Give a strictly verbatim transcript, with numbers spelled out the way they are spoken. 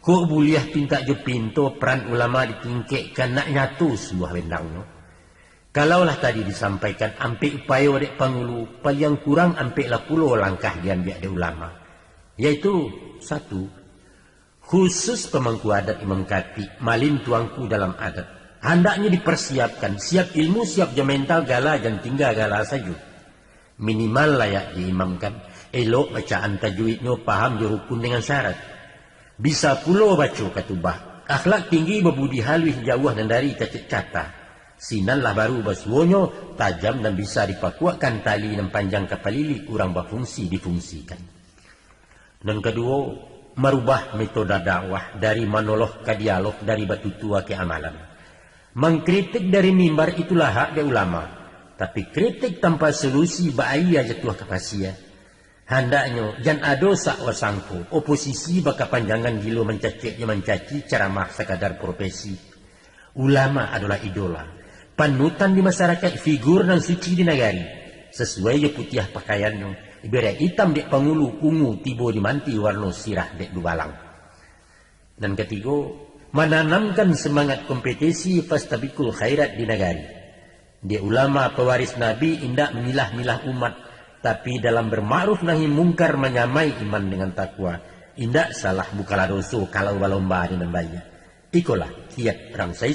Kok buliah pintak jo pinto peran ulama ditingkekkan nak nyato suah bendangnyo. Kalaulah tadi disampaikan ampek upayo dek pangulu, paliang kurang ampek lah pulo langkah diambiak dek ulama. Yaitu, satu, khusus pamangku adat imam katik, malin tuangku dalam adat. Handaknyo dipersiapkan, siap ilmu, siap jo mental, gala jan tingga gala sajo. Minimal layak diimamkan, elok bacaan tajwidnyo, paham jo rukun dengan syarat. Bisa pulo baco katubah, akhlak tinggi, babudi haluih, jauah nan dari cacek kata. Sinan lah baru basuonyo, tajam nan bisa dipakuakkan, tali nan panjang kapalilik, urang bafungsi difungsikan. Nan kaduo, marubah metode dakwah dari monolog ka dialog, dari batutua ka amalan. Mangkritik dari mimbar itulah hak dek ulama, tapi kritik tanpa solusi bak aia jatuah ka pasia. Handaknyo jan ado sakwa sangko, oposisi bakapanjangan, gilo mancacek jo mancaci, caramah sakadar profesi. Ulama adolah idola, panutan di masarakaik, figur nan suci di nagari. Sasuai jo putiah pakaiannyo, dibariak itam dek pangulu, ungu tibo di manti, warno sirah dek dubalang. Nan katigo, mananamkan semangat kompetisi fastabikul khairat di nagari. Dek ulama pawaris Nabi indak mamilah-milah umat, tapi dalam bermakruf nahi mungkar manyamai iman dengan takwa. Indak salah, bukanlah doso kalau balomba di nan baiak. Ikolah kiat rangsai